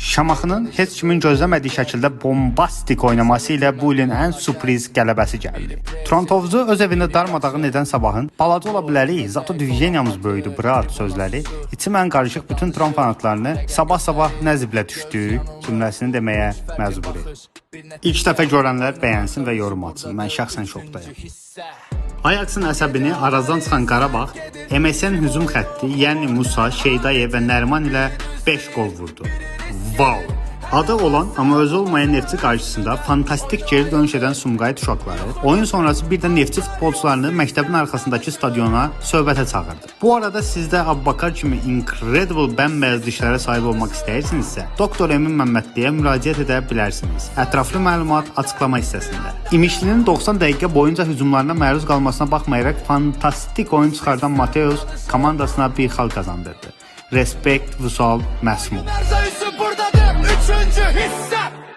Şamaxının heç kimin gözləmədiyi şəkildə bombastik oynaması ilə bu ilin ən sürpriz qələbəsi gəldi. Trontovuzu öz evində darmadağın edən Sabahın "Balaca ola bilərik, зато движения mız böyüdü, брат" sözləri içi mən qarışıq bütün Tron fanatlarını "Sabah-sabah nə ziblə düşdü" cümləsini deməyə məcbur etdi. İlk dəfə görənlər bəyənsin və yorum atsın. Mən şəxsən şokdayam. Ajax'ın əsəbini Arazdan çıxan Qarabağ MSN hücum xətti, yəni Musa, Şeydayev və Nəriman ilə 5 qol vurdu. Wow! Adı olan, amma özü olmayan Neftçi qarşısında fantastik geri dönüş edən Sumqayıt uşaqları oyun sonrası bir də Neftçi futbolçularını məktəbin arxasındakı stadiona söhbətə çağırdı. Bu arada siz də Abbakar kimi incredible bəmbəyaz dişlərə sahib olmaq istəyirsinizsə, Doktor Emin Məmmədliyə müraciət edə bilərsiniz. Ətraflı məlumat açıqlama hissəsində. İmişlinin 90 dəqiqə boyunca hücumlarına məruz qalmasına baxmayaraq fantastik oyun çıxardan Mateus komandasına bir xal qazandırdı. Respekt, Vüsal, Məsmul. Merza Yusuf buradadır. Üçüncü hisse.